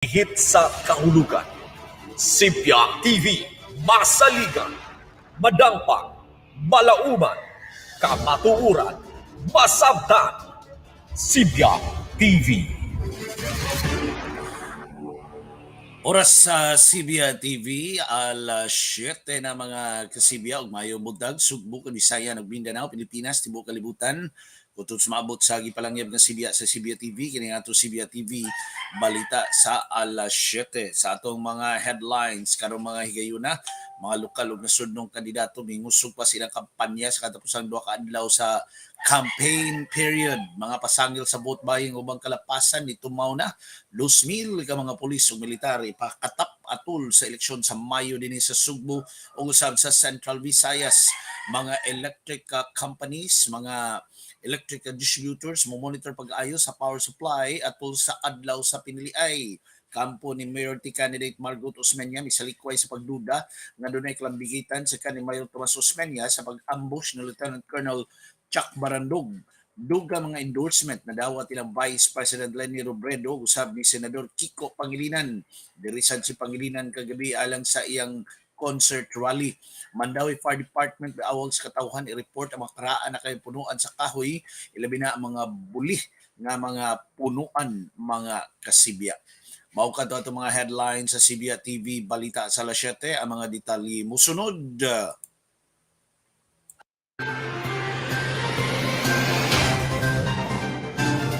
Hit sa kahulugan. Sibya TV, masaligan, madangpang, malauman, kamatuuran, masabtan. Sibya TV. Oras sa Sibya TV, alas 7 na, mga kasibya, ug maayong buntag, Sugbo, Bisaya, ug Mindanao, Pilipinas, tibuok kalibutan. Kutob sa maabot sa gipalangyab nga Sibya sa Sibya TV, kini nga ato Sibya TV Balita sa alas 7. Sa atong mga headlines karong mga higayuna, mga lokal ug nasudnong kandidato mingusog pa silang kampanya sa katapusang 2 ka adlaw sa campaign period. Mga pasangil sa vote buying ubang kalapasan nitumaw na. 2,000 ka mga pulis ug militar ipakatap atul sa eleksyon sa Mayo dinhi sa Sugbo ug usab sa Central Visayas. Mga electric companies, mga electric distributors mo monitor pag-ayo sa power supply atul sa adlaw sa piniliay. Kampo ni mayoralty candidate Margot Osmeña misalikway sa pagduda nga dunay kalambigitan sa ni Mayor Tomas Osmeña sa pag-ambush ni Lieutenant Colonel Chuck Barandog. Duga mga endorsement na dawat ilang Vice President Leni Robredo usab ni Senador Kiko Pangilinan. Diri sad si Pangilinan kagabi alang sa iyang concert rally. Mandaue Fire Department awag sa katawhan i-report ang mga karaan na kay punuan sa kahoy, ilabi na ang mga buli nga mga punuan, mga kasibya. Mao kadto atong mga headlines sa Sibya TV Balita sa alas 7. Ang mga detalye musunod.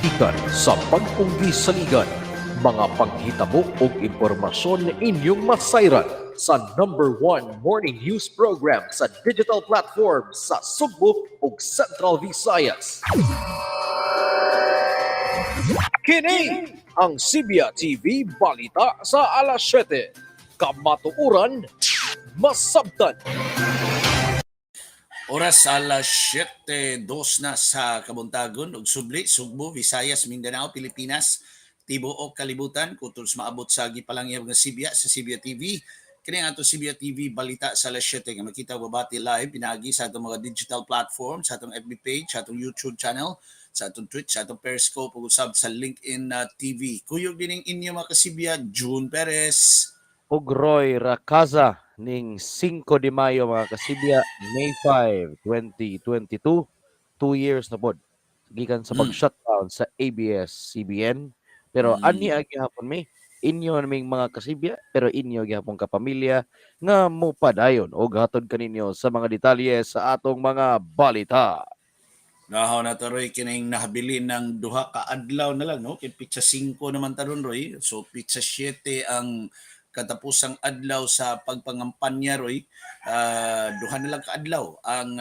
Gikan sa pagpunggi sa ligan, mga panghitabo ug impormasyon inyong masayran sa number one morning news program sa digital platform sa Sugbo ug Central Visayas. Kini ang Sibya TV Balita sa alas 7. Kamatuuran, masabtan. Oras alas 7:02 na sa kabuntagon ug subli Sugbo, Visayas, Mindanao, Pilipinas, tibuok kalibutan kutob sa maabot sa gipalangyab nga Sibya sa Sibya TV. Kini ang ato Sibya TV Balita sa alas 7 nga makita babati live pinaagi sa atong mga digital platform, sa atong FB page, sa atong YouTube channel, sa atong Twitch, sa atong Periscope ug usab sa LinkedIn TV. Kuyog dining inyo, mga kasibya, June Perez. Ug Roy Racaza ning 5 de Mayo, mga kasibya, May 5, 2022, 2 years na pod gikan sa pag-shutdown sa ABS-CBN. Pero ani ang gihapon mi inyo naming mga kasibya, pero inyo gihapon kapamilya nga mopadayon og hatod kaninyo sa mga detalye sa atong mga balita. Nahaw na ta, Roy, kining nahabilin ng 2 ka adlaw na lang, no? Kay pitsa 5 naman ta ron, Roy. So pitsa 7 ang katapusang adlaw sa pagpangampanya, Roy. 2 na lang ka adlaw ang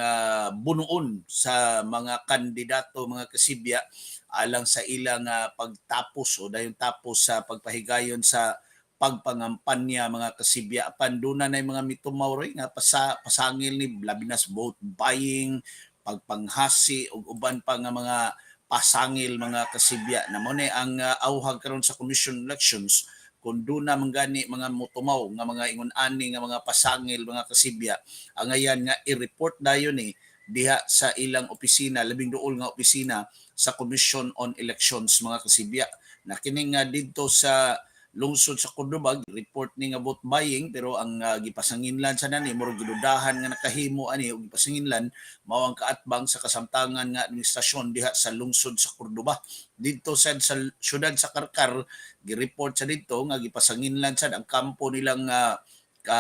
bunuon sa mga kandidato, mga kasibya, alang sa ilang pagtapos o dayon tapos sa pagpahigayon sa pagpangampanya, mga kasibya. Apan duna na mga mitumaw, Roy, nga pasangil ni labi na sa vote buying, pagpanghasi ug uban pa nga mga pasangil, mga kasibya, na mo ni ang awhag karon sa Commission Elections. Kung duna man gani mga mutumaw nga mga ingon ani nga mga pasangil, mga kasibya, angayan nga i-report dayon ni diha sa ilang opisina, labing duol nga opisina sa Commission on Elections, mga kasibya. Na kini nga didto sa lungsod sa Cordoba, report ni nga vote buying, pero ang gipasanginlan sa nani murag gidudahan nga nakahimo ani ug gipasanginlan mao ang kaatbang sa kasamtangan nga administrasyon diha sa lungsod sa Cordoba. Didto sad sa syudad sa Carcar, gi-report sa didto nga gipasanginlan sad ang kampo nilang ka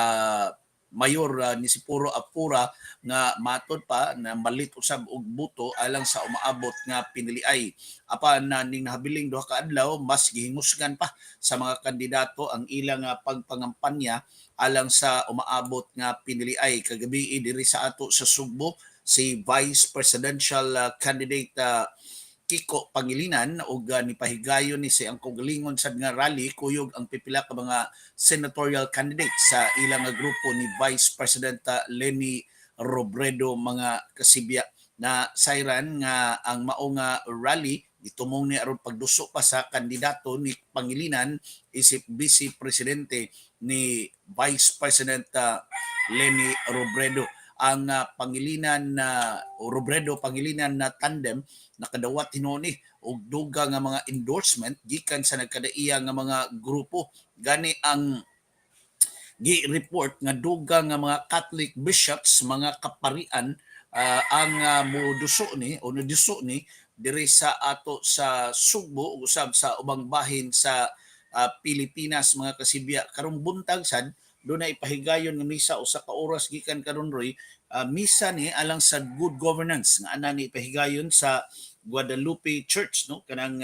Mayor Nisipuro Apura nga matod pa na malit usab og buto alang sa umaabot nga piniliay. Apan na ning nahabiling 2 ka adlaw, mas gihingusgan pa sa mga kandidato ang ilang pagpangampanya alang sa umaabot nga piniliay. Kagabi diri sa ato sa Sugbo si Vice Presidential candidate Kiko Pangilinan ug nipahigayon ni sa ang kaugalingon sad nga rally kuyog ang pipila ka mga senatorial candidates sa ilang nga grupo ni Vice President Leni Robredo, mga kasibya. Na sayran nga ang mao nga rally gitumong ni aron pagduso pa sa kandidato ni Pangilinan isip Vice Presidente ni Vice President Leni Robredo. Ang Pangilinan na o Robredo Pangilinan na tandem nakadawat hinuon ni og dugang nga mga endorsement gikan sa nagkadaiya nga mga grupo. Gani ang gi-report nga dugang nga mga Catholic bishops, mga kaparian, ang moduso ni o niduso ni diri sa ato sa Sugbo ug usab sa ubang bahin sa Pilipinas, mga kasibya. Karong buntag sad dunay ipahigayon nga misa usa ka oras gikan karon, Roy. Misa ni alang sa good governance nga ana ni ipahigayon sa Guadalupe Church, no, kanang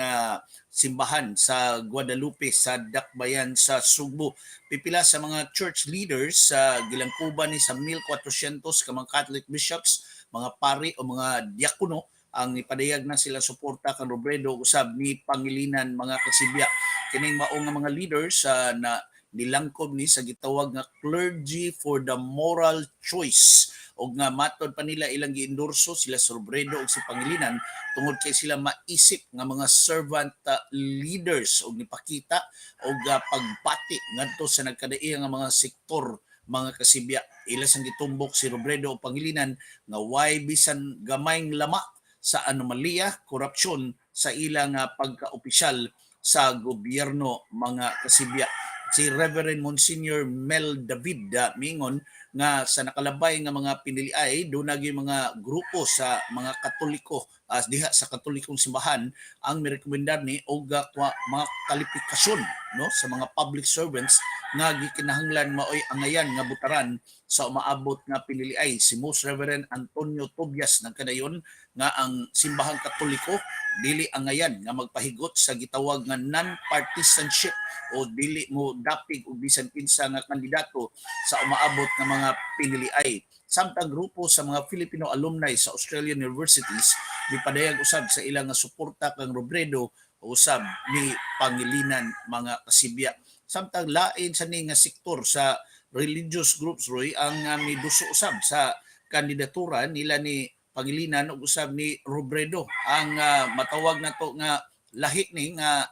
simbahan sa Guadalupe sa Dakbayan sa Sugbo. Pipila sa mga church leaders sa gilangkuban ni sa 1400 ka mga Catholic bishops, mga pari o mga diakono ang ipadayag na sila suporta kang Robredo usab ni Pangilinan, mga kasibya. Kining mao nga mga leaders na nilangkob ni sa gitawag nga Clergy for the Moral Choice og nga matod pa nila ilang giendorso sila sa Robredo ug si Pangilinan tungod kay sila maisip nga mga servant leaders og nipakita og pagbati ngadto sa nagkadaiya nga mga sektor, mga kasibya. Ila sang gitumbok si Robredo ug Pangilinan nga way bisan gamayng lama sa anomalya, korupsyon sa ilang pagkaopisyal sa gobyerno, mga kasibya. Si Reverend Monsignor Mel David mingon nga sa nakalabay nga mga piniliay doon gyud mga grupo sa mga Katoliko diha sa Katolikong simbahan ang mirekomendar ni og mga kalifikasyon, no, sa mga public servants nga gikinahanglan maoy angayan nga butaran sa umaabot nga piniliay. Si Most Reverend Antonio Tobias nagkadayon nga ang simbahang Katoliko dili angayan nga magpahigot sa gitawag nga non-partisanship o dili mo dapig og bisan kinsa nga kandidato sa umaabot nga mga piniliay. Samtang grupo sa mga Filipino alumni sa Australian universities mipadayag usab sa ilang nga suporta kang Robredo usab ni Pangilinan, mga kasibya. Samtang lain sa ni nga sektor sa religious groups, Roy, ang miduso usab sa kandidatura nila ni Pangilinan ug usab ni Robredo ang matawag nato nga lahi ni nga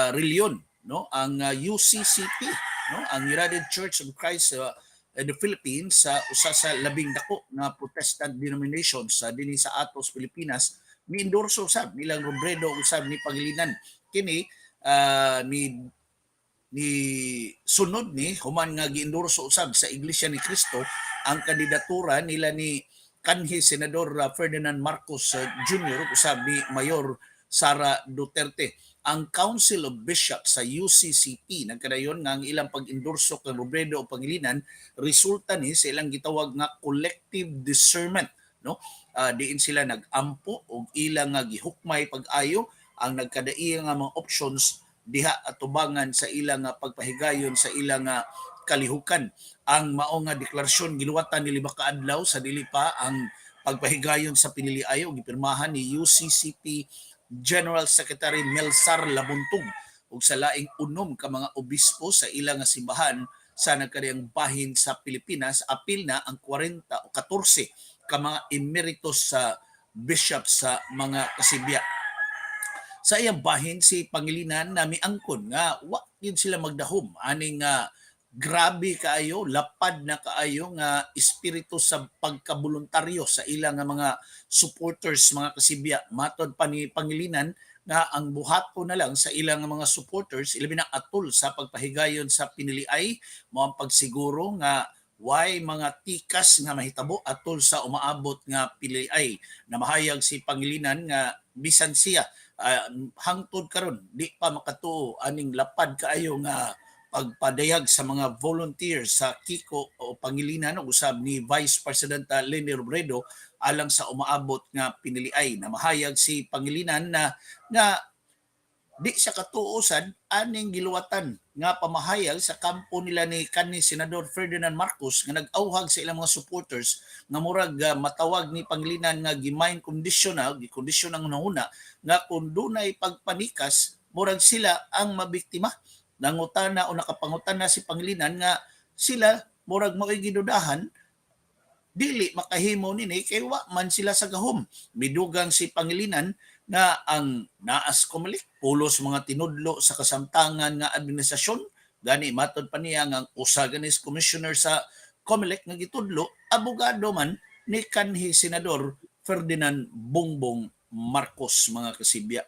reliyon, no, ang UCCP, no, ang United Church of Christ in the Philippines, sa usa sa labing dako nga Protestant denominations sa dinhi sa atos Pilipinas, ni endorso usab nilang Robredo ug usab ni Pangilinan. Kini ni ni sunod ni human nga giendorso usab sa Iglesia ni Cristo ang kandidatura nila ni kanhi Senador Ferdinand Marcos Jr. usab ni Mayor Sara Duterte. Ang Council of Bishops sa UCCP nagkadayon nga ang ilang pag-endorso kang Robredo o Pangilinan resulta ni sa ilang gitawag nga collective discernment, no. Diin sila nag-ampo og ilang nga gihukmay pag-ayo ang nagkadaiya nga mga options diha atubangan sa ilang nga pagpahigayon sa ilang nga kalihukan. Ang mao nga deklarasyon giluwatan ni 5 ka adlaw sa dili pa ang pagpahigayon sa piniliay ug gipirmahan ni UCCP General Secretary Melsar Labuntog ug sa laing 6 ka mga obispo sa ilang nga simbahan sa nagkadiyang bahin sa Pilipinas, apil na ang 40 o 14 ka mga emeritus sa bishop sa mga kasibya. Sa iyang bahin, si Pangilinan na miangkon nga wa gyud sila magdahom aning nga grabe kaayo, lapad na kaayo nga espiritu sa pagkabuluntaryo sa ilang nga mga supporters, mga kasibya. Matod pa ni Pangilinan nga ang buhato na lang sa ilang nga mga supporters, ilabi na atol sa pagpahigayon sa piniliay, mo ang pagsiguro nga way mga tikas nga mahitabo atol sa umaabot nga piniliay. Namahayag si Pangilinan nga bisan siya hangtod karon di pa makatuo aning lapad kaayo nga pagpadayag sa mga volunteers sa Kiko o Pangilinan o usab ni Vice President Leni Robredo alang sa umaabot nga piniliay. Namahayag si Pangilinan na nga di siya katuo sad aning giluwatan nga pamahayag sa kampo nila ni kanhi Senador Ferdinand Marcos nga nag-awhag sa ilang mga supporters nga murag matawag ni Pangilinan nga gi-mind condition na gikondisyon ang hunahuna nga kung dunay pagpanikas, murag sila ang mabiktima. Nangutana o nakapangutana si Pangilinan nga sila murag mao'y gidudahan, dili makahimo nini kay wa man sila sa gahom. Midugang si Pangilinan nga ang naas Comelec pulos mga tinudlo sa kasamtangan nga administrasyon. Gani matod pa niya nga ang usa ganis commissioner sa Comelec nga gitudlo abogado man ni kanhi Senador Ferdinand Bongbong Marcos, mga kasibya.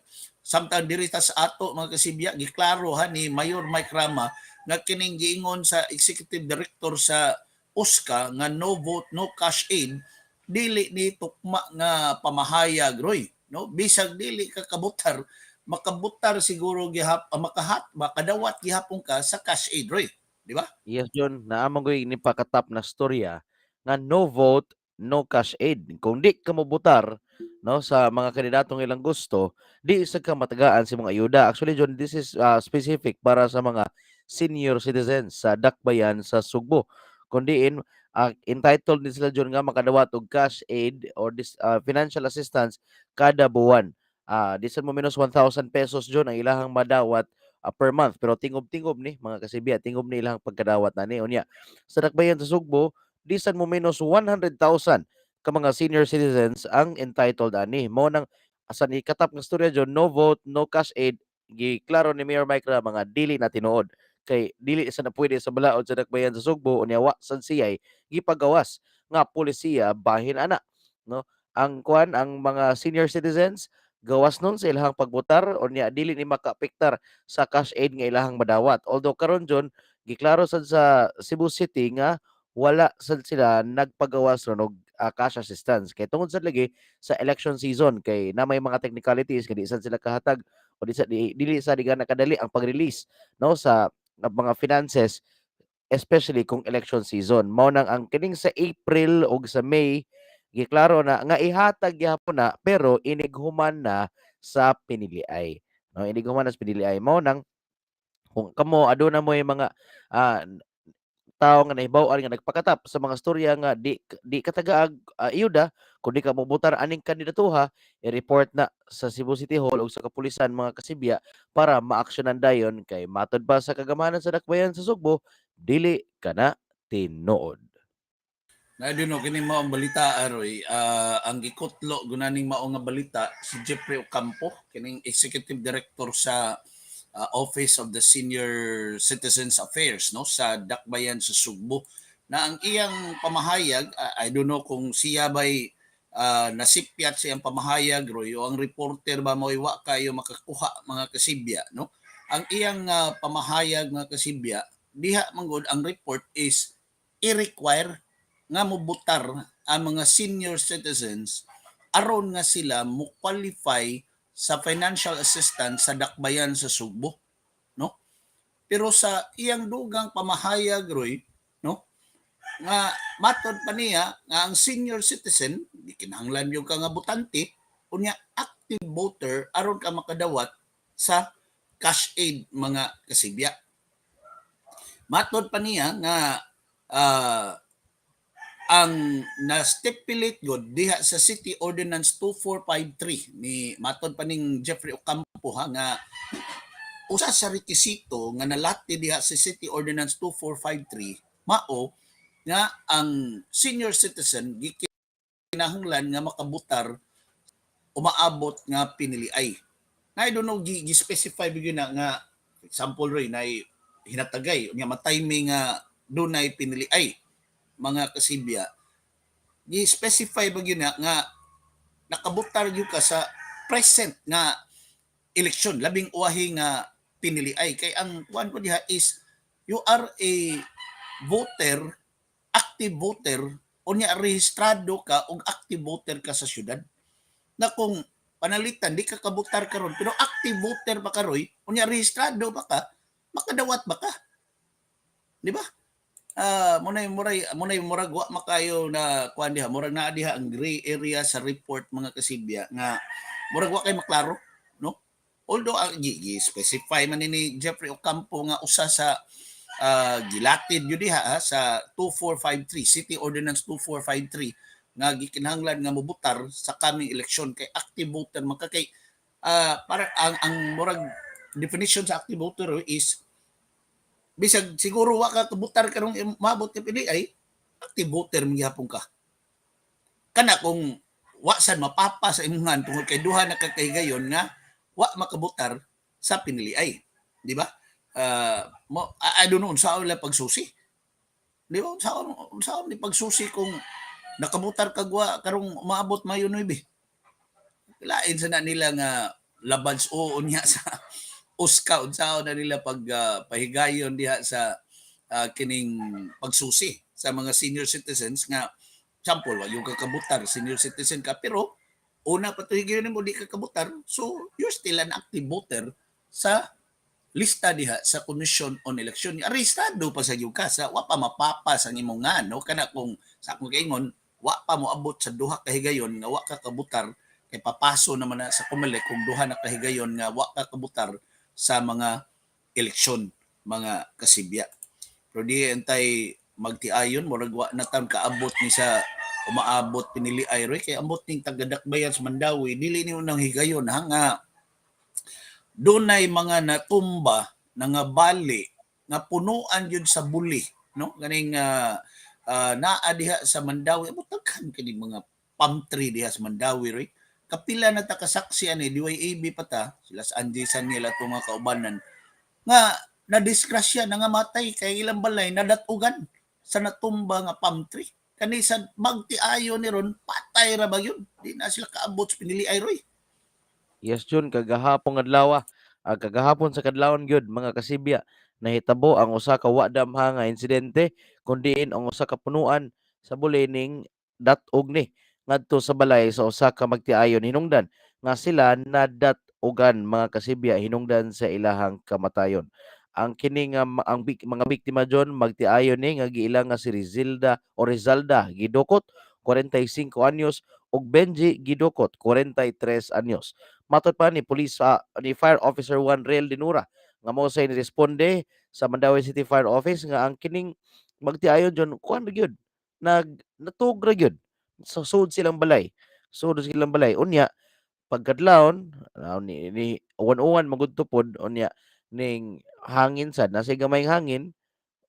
Samtang diri ta sa ato, mga kasibya, giklaro ha ni Mayor Mike Rama nga kining giingon sa executive director sa OSCA nga no vote, no cash aid, dili ni tukma nga pamahayag, Roy, no? Bisag dili ka kabutar, makabutar siguro gihap, makahat makadawat gihapon ka sa cash aid, Roy, di ba? Yes, John, naa man ko'y nipakatap na storya nga no vote, no cash aid. Kung di ka mobotar, no, sa mga kandidatong ilang gusto, di sad ka matagaan sa mga ayuda. Actually, John, this is specific para sa mga senior citizens sa Dakbayan sa Sugbo. Kung diin entitled ni sila, John, nga makadawat og cash aid or this financial assistance kada buwan. Bisan mo menos 1,000 pesos, John, ang ilahang madawat per month, pero tingob-tingob ni, mga kasibya, tingob ni ilahang pagkadawat na ni. Unya sa Dakbayan sa Sugbo, bisan mo menos 100,000 ka mga senior citizens ang entitled ani. Mao nang asa ni katap nga storya, John, no vote, no cash aid, giklaro ni Mayor Mike Rama nga dili na tinuod kay dili sa na pwede sa balaod sa Dakbayan sa Sugbo. Unya wa sad siyay gipagawas nga polisiya bahin ana, no? Ang kuan, ang mga senior citizens gawas nun sa ilahang pagbotar, unya dili ni makaapektar sa cash aid nga ilahang madawat. Although karon, John, giklaro sad sa Cebu City nga wala sad sila nagpagawas ron og cash assistance kay tungod sad lagi sa election season, kay na may mga technicalities kay di sad sila kahatag o di sa di, dili sa di nakadali ang pag-release, no, sa ng mga finances, especially kung election season. Mao nang ang kining sa April ug sa May, giklaro na nga ihatag gihapon na, pero inighuman na sa piniliay, no? Inighuman na sa piniliay. Mao nang kung kamo aduna moy mga tawo nga nahibaw-an nga nagpakatap sa mga storya nga di katagaag ayuda kung di ka mobotar aning kandidatuha, i-report na sa Cebu City Hall o sa kapulisan, mga kasibya, para maaksyonan dayon, kay matod pa sa kagamhanan sa Dakbayan sa Sugbo, dili kana tinuod. Na no kini mao ang balita, aroy, ang gikutlo gunaning mao nga balita si Jeffrey Ocampo, kining executive director sa Office of the Senior Citizens Affairs, no, sa Dakbayan sa Sugbo, na ang iyang pamahayag, I don't know kung siya bay nasipyat sa iyang pamahayag, Roy, o ang reporter ba mo wa kayo makakuha, mga kasibya, no? Ang iyang pamahayag, mga kasibya, diha manggod ang report is i-require nga mobutar ang mga senior citizens aron nga sila mo qualify sa financial assistance sa Dakbayan sa Sugbo, no? Pero sa iyang dugang pamahayag, Roy, no, nga matod pa niya nga ang senior citizen di kinahanglan yung ka nga botante, unya active voter aron ka makadawat sa cash aid, mga kasibya. Matod pa niya nga ang na-stipulate god diha sa City Ordinance 2453 ni, matod pa ning Jeffrey Ocampo ha, nga usa sa rekisito nga nalati diha sa City Ordinance 2453 mao nga ang senior citizen gikinahanglan nga makabutar umaabot nga piniliay. Na I don't know, gi-specify gyud na nga example, Roy, na hinatagay nga mataymi nga dunay piniliay, mga kasibya, gi-specify ba gyud na nga nakabutar gyud ka sa present nga eleksyon, labing uwahi nga piniliay, kay ang kuan ko diha is you are a voter, active voter, unya rehistrado ka og active voter ka sa syudad, na kung panalitan di ka kabutar karon pero active voter pa ka, Roy, unya rehistrado pa ka, makadawat ba ka, di ba? Munay murag wa makayo na kuan diha, murag naa diha ang gray area sa report, mga kasibya, nga murag wa kay maklaro, no? Although ang gi specify man ni Jeffrey Ocampo nga usa sa gilatid yun diha ha, sa 2453, City Ordinance 2453, nga gikinahanglan nga mobutar sa coming election kay active voter man ka, kay para ang murag definition sa active voter is bisag siguro wa ka kabutar karong mabot ka pili ay active voter man gihapon ka. Kana kung wa sad mapapa sa imuhan tungod kay duha na ka kahigayon nga wa makabutar sa piniliay, di ba? Mo I don't know unsaon lang pagsusi, di ba? Unsaon ni pagsusi kung nakabutar kag wa karong maabot Mayo 9? Lain sa na nila nga Labads oo niya sa USCA, unsaon na nila pag pahigayon diha sa kining pagsusi sa mga senior citizens nga sample wa yung kakabutar, senior citizen ka, pero una pa to higayon mo di ka kabutar, so you're still an active voter sa lista diha sa Commission on Election. Arestado pa sa gyud ka sa wa pa mapapas ang imong nga, no? Kana kung sa akong kaingon, wa pa mo abot sa duha ka higayon nga wa ka kabutar, kay papaso naman na sa COMELEC kung duha na ka higayon nga wa ka kabutar sa mga eleksyon, mga kasibya. Pero di antay magtiayon, murag wa na tan kaabot ni sa umaabot pinili ay roy, kay ambot ning tagadakbayan sa Mandawi, dili ni unang higayon ha nga dunay mga natumba na nga bali nga punuan yun sa buli, no? Ganing naa diha sa Mandawi, ambot daghan kini mga palm tree diha sa Mandawi, roy. Kapila na ta kasaksi ani DYAB pa ta sila sa Angie San nila itong mga kaubanan nga nadisgrasya, nangamatay kay ilang balay nadatugan sa natumba nga palm tree. Kani sa magtiayo ni ron, patay ra ba yun, di na sila kaabot sa pinili ay, roy. Yes, Jun, kagahapon adlaw, kagahapon sa kadlawon gyud, mga kasibya, nahitabo ang usa ka wa damha nga insidente kun diin ang usa ka punuan sa bulining dat-og ni ngadto sa balay sa usa ka magtiayon, hinungdan nga sila nadat-ogan, mga kasibya, hinungdan sa ilahang kamatayon. Ang kini nga ang mga biktima, John, magtiayon ni nga giila nga si Rizilda o Rizalda Gidokot, 45 anyos, ug Benji Gidokot, 43 anyos. Matod pa ni police ni Fire Officer 1 Real Dinura nga mao say ni-responde sa Mandaue City Fire Office nga ang kining magtiayon, John, kuan ra gyud, natuog ra gyud sa sud silang balay, sud silang balay. Unya pagkadlawon ni uwan-uwan magud to pod, unya ning hangin sad, nasa gamayng hangin,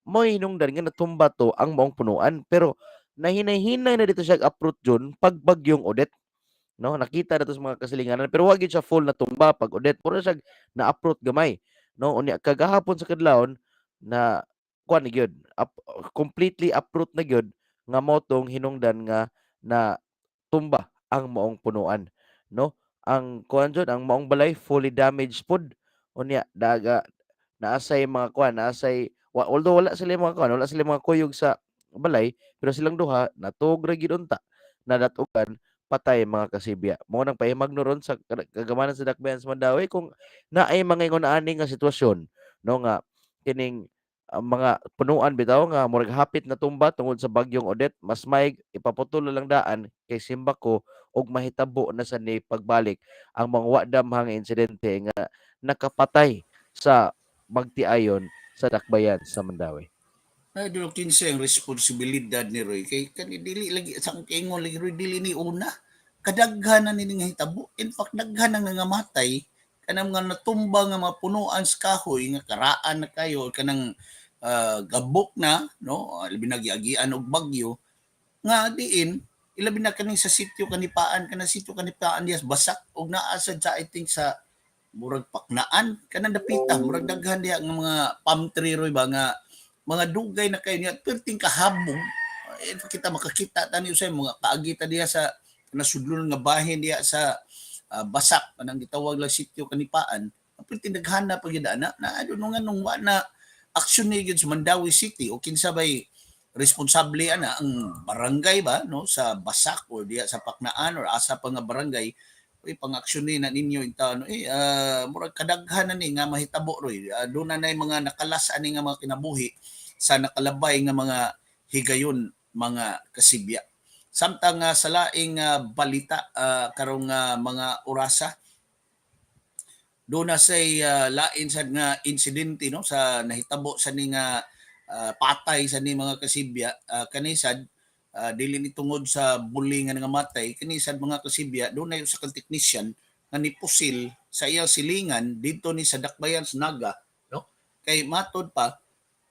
mo'y hinungdan nga natumba to ang maong punuan, pero nahinay-hinay na dito siya uproot, John, pag bagyong Odette, no? Nakita na to sa mga kasilinganan, pero wa gyud siya full na tumba pag Odette, puro siya na-uproot gamay, no? Unya kagahapon sa kadlawon na kuan ni gyud, completely uproot na gyud nga mao tong hinungdan nga na tumba ang maong punuan, no? Ang kuan jud, ang maong balay fully damaged pod. Unya daga naasay mga kuan, naasay wa, although wala sila mga kuan, wala sila mga kuyog sa balay, pero silang duha natuog ra gyud unta, nadatugan, patay, mga kasibya. Mao nang pahimangno ron sa kagamanan sa Dakbayan sa Mandaue kung naay mga ingon ani nga sitwasyon, no, nga kining mga punuan bitaw nga murag hapit na tumba tungod sa bagyong Odette, mas may ipaputol na lang daan kay simbako og mahitabo na sa ni pagbalik ang mga wa damhang insidente nga nakapatay sa magtiayon sa Dakbayan sa Mandaue. Ay, dulo kinsa ang responsibilidad ni Roy kay kani dili lagi sa akong kaingon lagi, Roy, dili ni una kadaghan na ni nga hitabo. In fact, daghan ang nangamatay kanang mga natumba nga mga punuan sa kahoy nga karaan na kayo kanang gabok na, no? Labi na giagian og bagyo nga diin ilabi na kaning sa sitio Kanipaan, kanang sitio Kanipaan dias Basak, og naa sad sa, I think, sa murag Paknaan kanang dapita, murag daghan diha nga mga palm tree, Roy, ba nga mga dugay na kayo niya, perting kahabog. Eh, kita makakita tani usay mga kaagita diha sa nasudlon nga bahin diha sa Basak, kanang gitawag lang sitio Kanipaan, perting daghana pa gyud ana na. I don't know nganong wa na aksyon ni gyud sa Mandaue City o kinsa bay responsable ana, ang barangay ba, no, sa Basak or diha sa Paknaan or asa pa nga barangay. Uy, pang-aksyon ni na ninyo in taon eh, murag kadaghan na ni nga mahitabo, Roy. Doon na nay mga nakalas ani nga mga kinabuhi sa nakalabay nga mga higayon, mga kasibya. Samtang sa laing balita karong mga orasa, doon na say lain sad nga insidente, no, sa nahitabo sa ni nga patay sa ni mga kasibya. Kanisad dili ni tungod sa buli nga nangamatay. Kini sad, mga kasibya, doon na usa ka technician nga nipusil sa iyang silingan didto ni sa Dakbayan sa Naga, no? Kay matod pa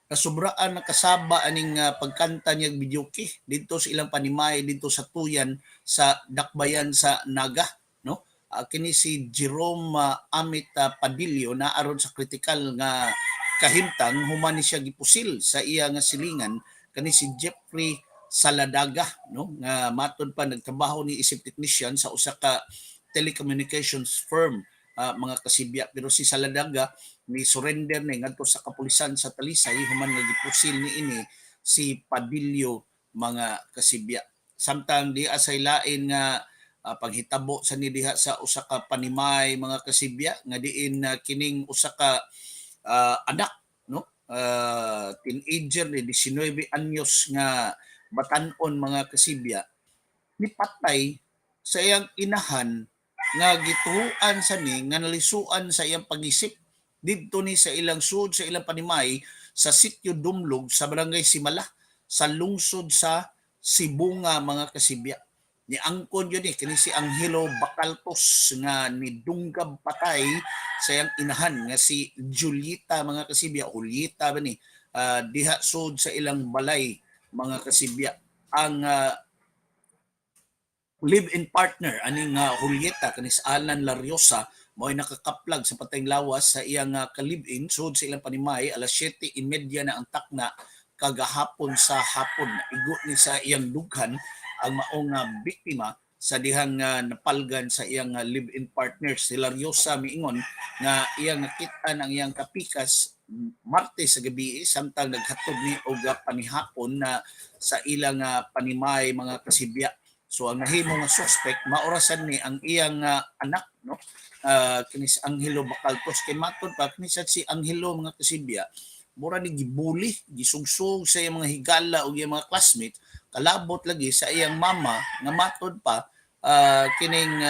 nasubraan na kasaba aning pagkanta niya videoke didto sa ilang panimay didto sa tuyan sa Dakbayan sa Naga, no? Kini si Jerome Amit Padillo na aron sa critical nga kahimtang human ni siya gipusil sa iya nga silingan, kani si Jeffrey Saladaga, no, nga matod pa nagtrabaho ni isip technician sa usa ka telecommunications firm. mga kasibya. Pero si Saladaga ni surrender ni ngadto sa kapulisan sa Talisay human nga gipusil ni ini si Padillo, mga kasibya. Samtang di asay lain nga paghitabo sa ni diha sa usa ka panimay, mga kasibya, nga diin kining usa ka anak, no, teenager ni 19 anyos nga batan-on, mga kasibya, nipatay sa iyang inahan nga gituhuan sa ni nga nalisuan sa iyang pag-isip didto ni sa ilang sud sa ilang panimay sa Sitio Dumlog sa Barangay Simala sa lungsod sa Sibonga, mga kasibya. Niangkon yun eh kini si Angelo Bacaltos nga nidunggab patay sa iyang inahan nga si Julieta, mga kasibya, Julieta ba ni, diha sud sa ilang balay, mga kasibya. Ang live-in partner aning Julieta, kani si Alan Lariosa, mao'y nakakaplag sa patayng lawas sa iyang ka-live-in sud sa ilang panimay alas 7:30 na ang takna kagahapon sa hapon. Igo ni sa iyang dughan ang maong biktima sa dihang napalgan sa iyang live-in partner. Si Lariosa miingon nga iyang nakita ang iyang kapikas Martes sa gabi samtang naghatod ni og panihapon na sa ilang panimay, mga kasibya. So ang nahimo nga suspect maorasan ni ang iyang anak, no, kini si Angelo Bacaltos, kay matod pa kini si Angelo, mga kasibya, mura ni gibuli, gisugsog sa iyang mga higala o iyang mga classmate kalabot lagi sa iyang mama nga matod pa kining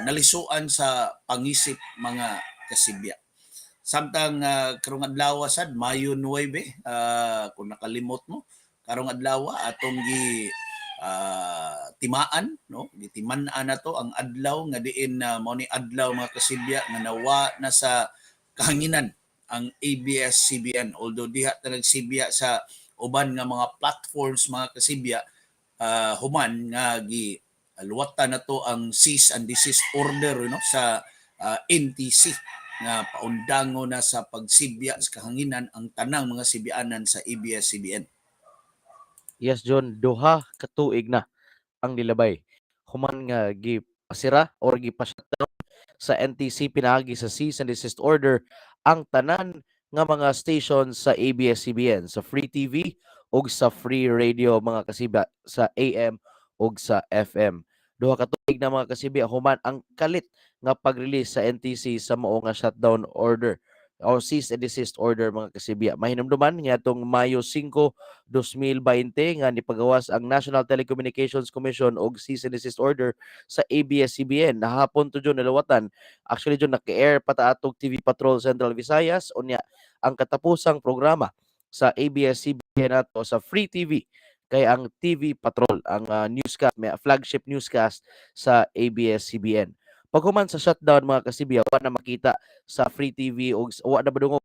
nalisuan sa pangisip, mga kasibya. Samtang karong adlaw sad, Mayo 9, kung nakalimot mo, karong adlaw atong gi timaan, no, gitiman-an nato ang adlaw nga diin na mao ni adlaw, mga kasibya, nga nawa na sa kahanginan ang ABS-CBN, although diha ta nagsibya sa uban nga mga platforms, mga kasibya, human nga gi luwatan na to ang cease and desist order sa NTC nga paundango na sa pagsibya sa kahanginan ang tanang mga sibianan sa ABS-CBN. Yes, John, 2 ka tuig na ang nilabay human nga gipasira or gipa-shutdown sa NTC pinaagi sa cease and desist order ang tanan nga mga station sa ABS-CBN sa Free TV ug sa Free Radio, mga kasibya, sa AM ug sa FM. 2 ka tuig na, mga kasibya, human ang kalit nga pag-release sa NTC sa mao nga shutdown order o cease and desist order, mga kasibya. Mahinumduman nga atong Mayo 5, 2020 nga nipagawas ang National Telecommunications Commission og cease and desist order sa ABS-CBN. Nahapon to, John, nalawatan. Actually, John, naka-air pa ta atong TV Patrol Central Visayas. Unya ang katapusang programa sa ABS-CBN ato sa Free TV kay ang TV Patrol, ang newscast, may flagship newscast sa ABS-CBN. Paghuman sa shutdown, mga kasibya, wa na makita sa Free TV o wa na madungog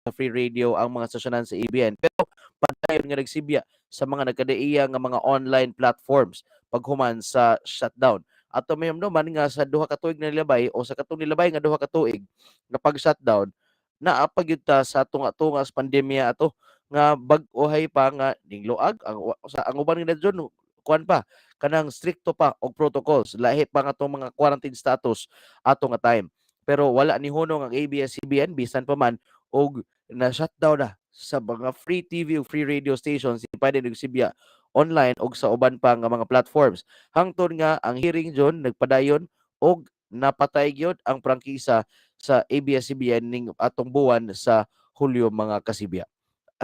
sa Free Radio ang mga stasyonan sa ABN. Pero padayon nga nagsibya sa mga nagkadaiya nga mga online platforms paghuman sa shutdown. Ato may naman nga sa 2 ka tuig na nilabay o sa katong nilabay nga 2 ka tuig nga pag-shutdown, naa pa gyud ta sa tunga-tunga sa pandemya ato nga bag-ohay pa nga ningluag ang sa ang uban nga nasyon, kuan pa, kanang strikto pa og protocols, lahi pa nga atong mga quarantine status ato nga time. Pero wala ni hunong ang ABS-CBN bisan pa man og na shutdown na sa mga free TV ug free radio stations, pwede nagsibya online og sa uban pa nga mga platforms hangtod nga ang hearing, John, nagpadayon og napatay gyud ang prangkisa sa ABS-CBN ning atong buwan sa Hulyo, mga kasibya.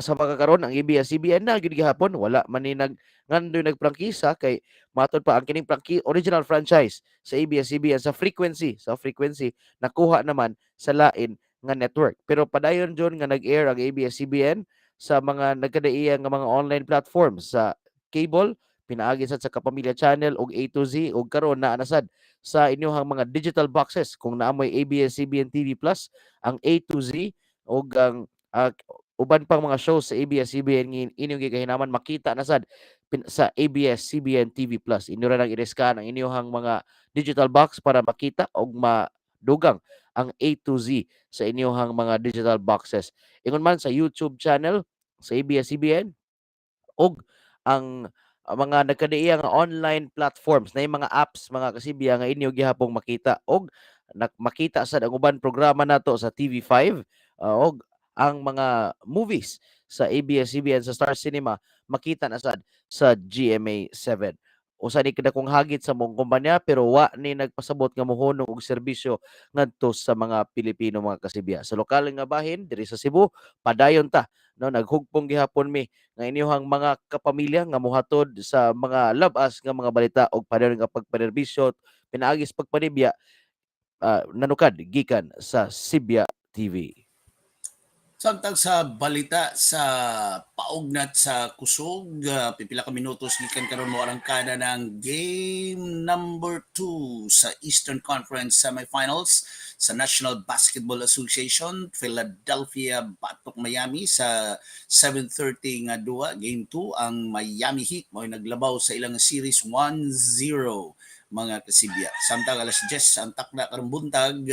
Sa pagkakaron, ang ABS-CBN na gyud gihapon, wala man ni nag ngandoy nagprangkisa kay matod pa ang kining original franchise sa ABS-CBN sa frequency nakuha naman sa lain nga network. Pero padayon, John, nga nag-air ang ABS-CBN sa mga nagkadaiya nga mga online platforms sa cable pinaagi sad sa Kapamilya Channel ug A to Z, ug karon naa na sad sa inyong mga digital boxes kung naa moy ABS-CBN TV Plus, ang A to Z ug ang uban pang mga shows sa ABS-CBN nga inyong gikahinaman makita na sad sa ABS-CBN TV Plus. Inyo ra lang i-scan ang inyong mga digital box para makita og madugang ang A to Z sa inyong mga digital boxes. Ingon man sa YouTube channel sa ABS-CBN ug ang mga nagkadaiya nga online platforms na yung mga apps, mga kasibya, nga inyo gihapong makita og Makita sad ang uban programa nato sa TV5 og ang mga movies sa ABS-CBN, sa Star Cinema, makita na sad sa GMA7. Usa ni kadakong hagit sa among kumpanya, pero wa ni nagpasabot nga mohunong og serbisyo ngadto sa mga Pilipino, mga kasibya. Sa lokal nga bahin diri sa Cebu, padayon ta, no? Naghugpong gihapon mi nga inyuhang mga kapamilya nga mohatod sa mga labas nga mga balita og padayon nga pagpanerbisyo pinaagi sa pagpanibya nanukad gikan sa Sibya TV. Samtang sa balita sa paugnat sa kusog, pipila ka minutos gikan karon mo arangkada ng game number 2 sa Eastern Conference Semifinals sa National Basketball Association, Philadelphia batok Miami sa 7:30 nga duwa, game 2. Ang Miami Heat mo'y naglabaw sa ilang series 1-0, mga kasibya. Samtang alas 10 ang takna karong buntag,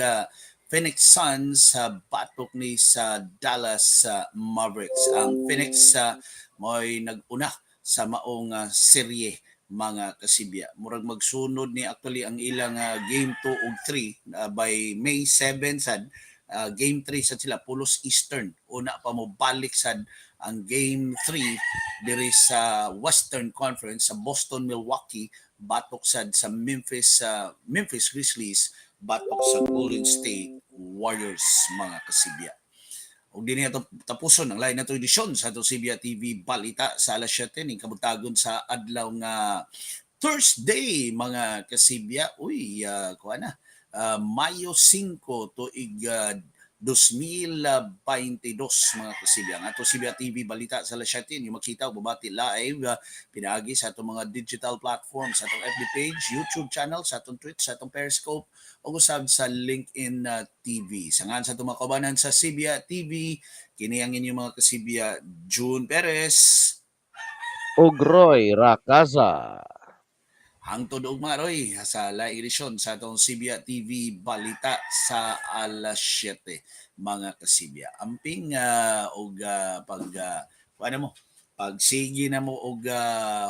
Phoenix Suns sa batok ni sa Dallas Mavericks. Ang Phoenix mo'y nag-una sa maong serye, mga kasibya. Murag magsunod ni actually ang ilang game 2 ug 3 by May 7 sad, game 3 sad sila pulos Eastern. Una pa mo balik sad ang game 3 diri sa Western Conference sa Boston Milwaukee batok sad sa Memphis Memphis Grizzlies batok sa Golden State Warriors, mga kasibya. Ug dinhi ato tapuson ang lain nato edisyon sa ato Sibya TV Balita sa alas 7 ning kabuntagon sa adlaw nga Thursday, mga kasibya. Uy, kuha na. Mayo 5 tuig 2022, mga kasibya. Ang ato Sibya TV Balita sa alas 7 yung makita o babati live pinaagi sa atong mga digital platforms, sa atong FB page, YouTube channel, sa atong Twitch, sa atong Periscope o usab sa LinkedIn TV. Sa ngan sa atong mga kaubanan sa Sibya TV, kini ang inyong mga kasibya, June Perez. Ug Roy Rakaza. Hangtod ugma, Roy, sa laing edisyon sa atong Sibya TV Balita sa alas 7, mga kasibya. Amping og pag ano mo, pagsigi na mo og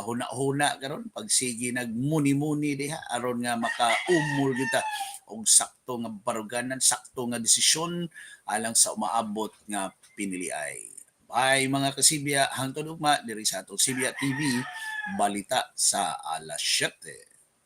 huna-huna karon, pagsigi nagmuni-muni diha aron nga makaumol kita og sakto nga baruganan, sakto nga desisyon alang sa umaabot nga piniliay. Bye, mga kasibya, hangtod ugma diri sa atong Sibya TV Balita sa alas 7.